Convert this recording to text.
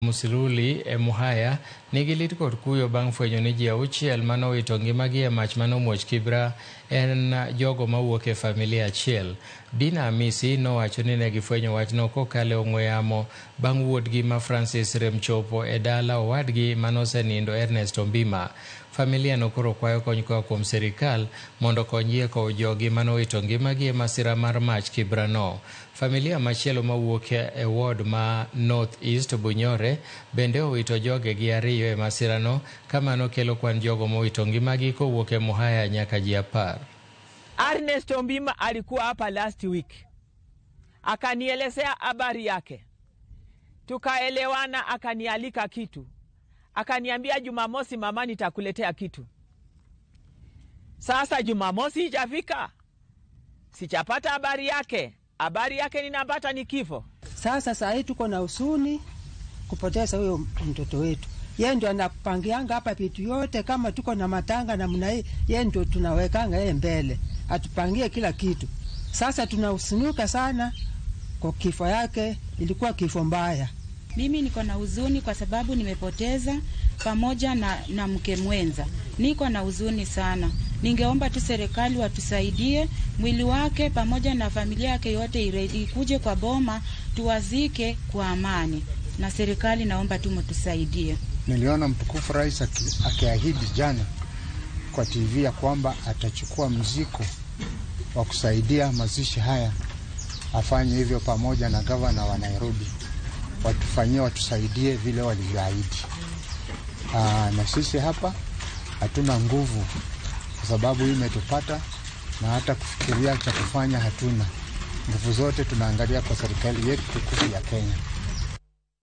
Musiruli e Muhaya nigi lit kod kuyo bang' fwenyo ni ji auchiel manowito ngimagi e mach manomuoch Kibra en jogo mawuok e familia achiel. Dina Amisi nowacho ni ne gifwenyo wachno kokalo e ong'we yamo bang' wuodgi ma Francis rem chopo e dala owadgi manosenindo Ernest Ombima. Familia no koro kwayo kony koa kuom sirikal mondo okonygi e kowo jogi manowito ngimagi e masira mar mach Kibra no. Familia machielo mawuok e ward ma North East Bunyore bende owito jogegi ariyo e masirano ka mano kelo kwan jogo mowito ngimagi kowuok e Muhaya nyaka ji 10. Ernest Ombima alikuwa hapa last week, akanielezea habari yake, tukaelewana, akanialika kitu, akaniambia Jumamosi, mama, nitakuletea kitu. Sasa Jumamosi ijafika, sijapata habari yake. Habari yake ninapata ni kifo. Sasa saa hii tuko na huzuni kupoteza huyo mtoto wetu. Yeye ndio anapangianga hapa vitu yote, kama tuko na matanga namna hii, yeye ndio tunawekanga yeye mbele, atupangie kila kitu. Sasa tunahuzunika sana kwa kifo yake, ilikuwa kifo mbaya. Mimi niko na huzuni kwa sababu nimepoteza pamoja na mke mwenza. Niko na huzuni sana. Ningeomba tu serikali watusaidie, mwili wake pamoja na familia yake yote ikuje kwa boma, tuwazike kwa amani. Na serikali naomba tu mtusaidie. Niliona mtukufu rais akiahidi jana kwa TV ya kwamba atachukua mzigo wa kusaidia mazishi haya, afanye hivyo pamoja na gavana wa Nairobi, watufanyie, watusaidie vile walivyoahidi. Na sisi hapa hatuna nguvu kwa sababu hii imetupata na hata kufikiria cha kufanya hatuna. Nguvu zote tunaangalia kwa serikali yetu tukufu ya Kenya.